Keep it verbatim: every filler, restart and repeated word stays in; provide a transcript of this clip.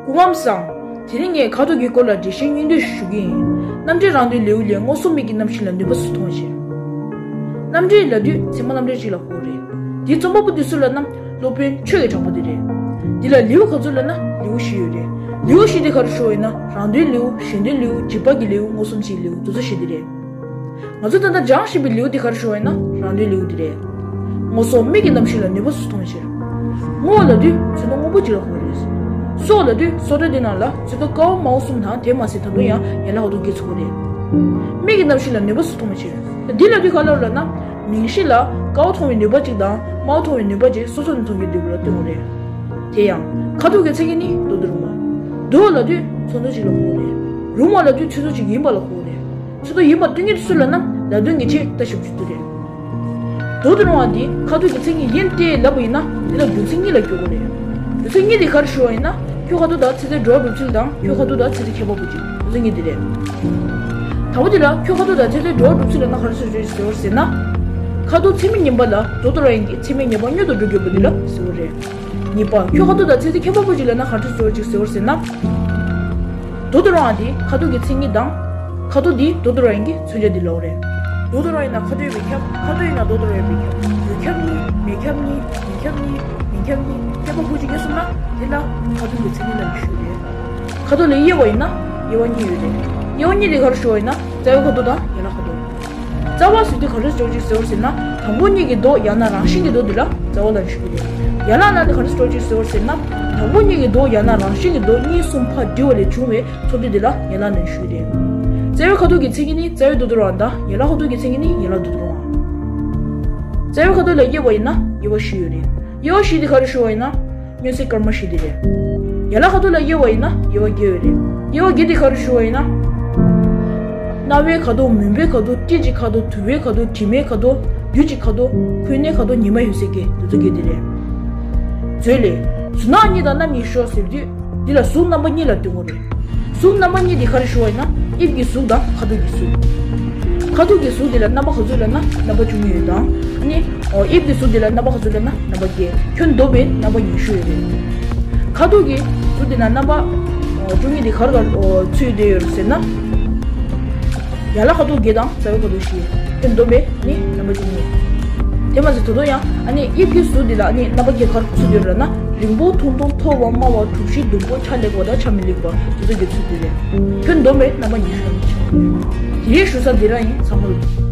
སྐུ་ཁམས་བཟང་། དེ་རིང་ངས་ཁ་དོག་གི་སྐོར་ལ་འགྲེལ་བཤད་སྙིང་བསྡུས་ཤིག་ཞུ་གི་ཡིན། རྣམ་འགྲེལ་རང་དོན་ལེའུ་ལས། སྔོ་སོགས་མིག་གི་རྣམ་ཤེས་ལ་ནུས་པ་སུ་མཐོང་བའི་ཕྱིར། རྣམ་འགྲེལ་ལབ་དུས་ཚད་མ་རྣམ་འགྲེལ་གཅིག་ལ་གོ་རེད། དེའི་རྩོམ་པ་པོ་དེ་སུ་ལབ་ན། སློབ་དཔོན་ཆོས་ཀྱི་གྲགས་པ་དེ་རེད། འདི་ལ་ལེའུ་ག་ཚོད་ལབ་ན་ལེའུ་བཞི་ཡོད་རེད། ལེའུ་བཞི་དེ་ག་རེ་ཞུ་བ་ཡིན་ན། རང་དོན་ལེའུ། གཞན་དོན་ལེའུ། རྗེས་དཔག་གི་ལེའུ། མངོན་སུམ་ཚིག་ལེའུ། དེ་ཚོ་བཞི་དེ་རེད། ང་ཚོ་ད་ལྟ་སྦྱང་བཞིན་པའི་ལེའུ་དེ་ག་རེ་ཞུ་བ་ཡིན་ན། རང་དོན་ལེའུ་དེ་རེད། སྔོ་སོགས་མིག་གི་རྣམ་ཤེས་ལ་ནུས་པ་སུ་མཐོང་བའི་ཕྱིར། སྔོ་ལབ་དུས་ཚོན་མདོག་སྔོན་པོ་གཅིག་ལ་གོ་རེད། སོགས་ལབ་དུས་སོགས་སྒྲ་དེ་ནང་ལ་ཚོན་མདོག་དཀར་པོ་དམར་པོ་གསུམ་དང་། དེ་མ་ཟད་ད་དུང་ཡང་ཡན་ལག་ཁ་དོག་བརྒྱད་ཚུད་ཀྱི་རེད། མིག་གི་རྣམ་ཤེས་ལ་ནུས་པ་སུ་མཐོང་བའི་ཕྱིར། འདི་ལབ་དུས་ག་རེ་ལབ་ན། མིག་ཤེས་ལ་དཀར་པོ་མཐོང་བའི་ནུས་པ་གཅིག་དང་། དམར་པོ་མཐོང་བའི་ནུས་པ་གཅིག་སོ་སོ་ནས་མཐོང་གི་འདུག་ལ་སྟོན་དགོས་རེད། དེ་ཡང་ཁ་དོག་གི་མཚན་ཉིད་ནི་མདོག་ཏུ་རུང་བ། མདོག་ལབ་དུས་ཚོན་མདོག་གཅིག་ལ་གོ་རེད། རུང་བ་ལབ་དུས་ཚོན་མདོག་གཅིག་ཡིན་པ་ལ་གོ་རེད། ཚོན་མདོག་ཡིན་པ་སྟོན་མཁན་དེ་སུ་ལབ་ན། ལ་དོན་གྱི་ཆེད་ལྟ་ཞིབ་ཞུ་རྒྱུ་རེད། མདོག་ཏུ་རུང་བ་འདི་ཁ་དོག་གི་མཚན་ཉིད་ཡིན་ཏེ་ལབ་པ་ཡིན་ན། དེ་ལ་རྒྱུ་མཚན་གཉིས་ལ་འགྱུར་དགོས་རེད། རྒྱུ་མཚན་གཉིས་དེ་ག་རེ་ཞུ་བ་ཡིན་ན། ཁྱོད་ཁ་དོག་དང་ཚོན་མདོག་འགྲོ་བ་གྲུབ་ཚུལ་དང་། ཁྱོད་ཁ་དོག་དང་ཚོན་མདོག་ཁྱད་པར་འཕགས་ཚུལ། རྒྱུ་མཚན་གཉིས་དེ་རེད། དང་པོ་དེ་ལ་ཁྱོད་ཁ་དོག་དང་ཚོན་མདོག་འགྲོ་བ་གྲུབ་ཚུལ་ལབ་ན་ག་རེ་ཟེར་ཟེར་བ་ཟེར་ན། ཁ་དོག་ཚད་མའི་ངན་པ་ལ་མདོག་ཏུ་རུང་བ་ཡིན་གྱི། ཚད་མའི་ངན་པ་མྱུར་དུ་འགྲོ་གྱུར་པ་དེ་ལ་ཟེར་བ་རེད། གཉིས་པ། ཁྱོད་ཁ་དོག་དང་ཚོན་མདོག་ཁྱད་པར་འཕགས་ཚུལ་ལབ་ན་ག་རེ་ཟེར་ཟེར་བ་ཟེར་ན། མདོག་ཏུ་རུང་བ་དེ་ཁ་དོག་གི་མཚན་ཉིད་དང་། ཁ་དོག་དེ་མདོག་ཏུ་རུང་བ་ཡིན་གྱི་མཚོན་བྱ་དེ་ལབ་པ་རེད། མདོག་ཏུ་རུང་བ་ཡིན་ན་ཁ་དོག་འོས་པའི་ཁྱབ། ཁ་དོག་ཡིན་ན་མདོག་ཏུ་རུང་བ་འོས་པའི་ཁྱབ། འོས་ཁྱབ་གཉིས། མེད་ཁྱབ་གཉིས། ཡིན་ཁྱབ་གཉིས། མིན་ཁྱབ་གཉིས། ཁྱད་པར་འཕགས་ཚུལ་གྱི་གསུམ་ན། དེ་ལ་ཁ་དོག་གི་མཚན་ཉིད་ལ་ཞུ་རེད། ཁ་དོག་ལ་དབྱེ་བ་ཡིན་ན་དབྱེ་བ་གཉིས་ཡོད་རེད། དབྱེ་བ་གཉིས་དེ་ག་རེ་ཞུ་བ་ཡིན་ན། རྩ་བའི་ཁ་དོག་དང་ཡན་ལག་ཁ་དོག་རྩ་བ་ཟེར་དུས་ག་རེ་ཟེར་གྱི་ཟེར་བ་ཟེར་ན། དང་པོ་གཉིས་ཀྱི་མདོག་ཡང་ན་རང་བཞིན་གྱི་མདོག་དེ་ལ་རྩ་བ་ལབ་ནས་ཞུ་གི་རེད། ཡན་ལག་ལབ་ན་ག་རེ་ཟེར་གྱི་ཟེར་བ་ཟེར་ན། དང་པོ་གཉིས་ཀྱི་མདོག་ཡང་ན་རང་བཞིན་གྱི་མདོག་གཉིས་གསུམ་ཕར་བསྒྲིལ་བ་ལས་བྱུང་བའི་ཚོགས་སྡེ་དེ་ལ་ཡན་ལག་ལབ་ནས་ཞུ་གི་རེད། རྩ་བའི་ཁ་དོག་གི་མཚན་ཉིད་ནི་རྩ་བའི་མདོག་ཏུ་རུང་བ་དང་། ཡན་ལག་ཁ་དོག་གི་མཚན་ཉིད་ནི་ཡན་ལག་མདོག་ཏུ་རུང་བ། རྩ་བའི་ཁ་དོག་ལ་དབྱེ་བ་ཡིན་ན་དབྱེ་བ་བཞི་ཡོད་རེད། དབྱེ་བ་བཞི་དེ་ག་རེ་ཞུ་བ་ཡིན་ན། སྔོ་སེར་དཀར་དམར་ཞི་བདེ་རེད། ཡན་ལག་ཁ་དོག་ལ་དབྱེ་བ་ཡིན་ན་དབྱེ་བ་བརྒྱད་ཡོད་རེད། དབྱེ་བ་བརྒྱད་དེ་ག་རེ་ཞུ་བ་ཡིན་ན། རྣ་བའི་ཁ་དོག། མུན་པའི་ཁ་དོག། སྤྲིན་གྱི་ཁ་དོག། དུ་བའི་ཁ་དོག། དྲི་མའི་ཁ་དོག། རྡུལ་གྱི་ཁ་དོག། ཁོད་སྣའི་ཁ་དོག། ཉི་མ་འོད་གསལ་གྱི་འདུ་ཚོགས་བརྒྱད་དེ་རེད། མཛོད་ལས། གཟུགས་སྣང་གཉིས་དང་རྣམ་གཉིས་ཤོག་ཟེར་དུས། འདི་ལ་གཟུགས་རྣམ་པ་གཉིས་ལ་སྟོན་གྱི་རེད། གཟུགས་རྣམ་པ་གཉིས་དེ་ག་རེ་ཞུ་བ་ཡིན་ན། དབྱིབས་ཀྱི་གཟུགས་དང་ཁ་དོག་གི་གཟུགས། ཁ་དོག་གི་གཟུགས་དེ་ལ་རྣམ་པ་ག་ཚོད་ལབ་ན་རྣམ་པ་བཅུ་གཉིས་ཡོད་དང་། ཨ་ནི། ཨོ། དབྱིབས་ཀྱི་གཟུགས་དེ་ལ་རྣམ་པ་ག་ཚོད་ལབ་ན་རྣམ་པ་བརྒྱད། ཁྱོན་བསྡོམས་པས་རྣམ་པ་ཉི་ཤུ་ཡོད་རེད། ཁ་དོག་གི་གཟུགས་དེ་ལ་རྣམ་པ། ཨོ། བཅུ་གཉིས་དེ་ག་རེ་ག་རེ། ཨོ། ཚུད་བསྡད་ཡོད་རེད་ཟེར་ན། ཡན་ལག་ཁ་དོག་བརྒྱད་དང་རྩ་བའི་ཁ་དོག་བཞི། ཁྱོན་བསྡོམས་པས་ནི་རྣམ་པ་བཅུ་གཉིས། དེ་མ་ཟད་ད་དུང་ཡང་། ཨ་ནི། དབྱིབས་ཀྱི་གཟུགས་འདི་ལ་ནི་རྣམ་པ་བརྒྱད་ག་རེ་ཚུད་ཡོད་རེད་ན། རིང་པོ། ཐུང་ཐུང་། མཐོ་བ། དམའ་བ། གྲུ་བཞི། ཟླུམ་པོ། ཆ་ལེགས་པ་དང་ཆ་མི་ལེགས་པ། དེ་ཚོ་གི་ཚུད་ཡོད་རེད། ཁྱོན་བསྡོམས་པས་རྣམ་པ་ཉི་ཤུ་ཡོད་རེད། དེ་རིང་ཞུ་ས་འདི་རང་ཡིན། ཚང་མ་ལ།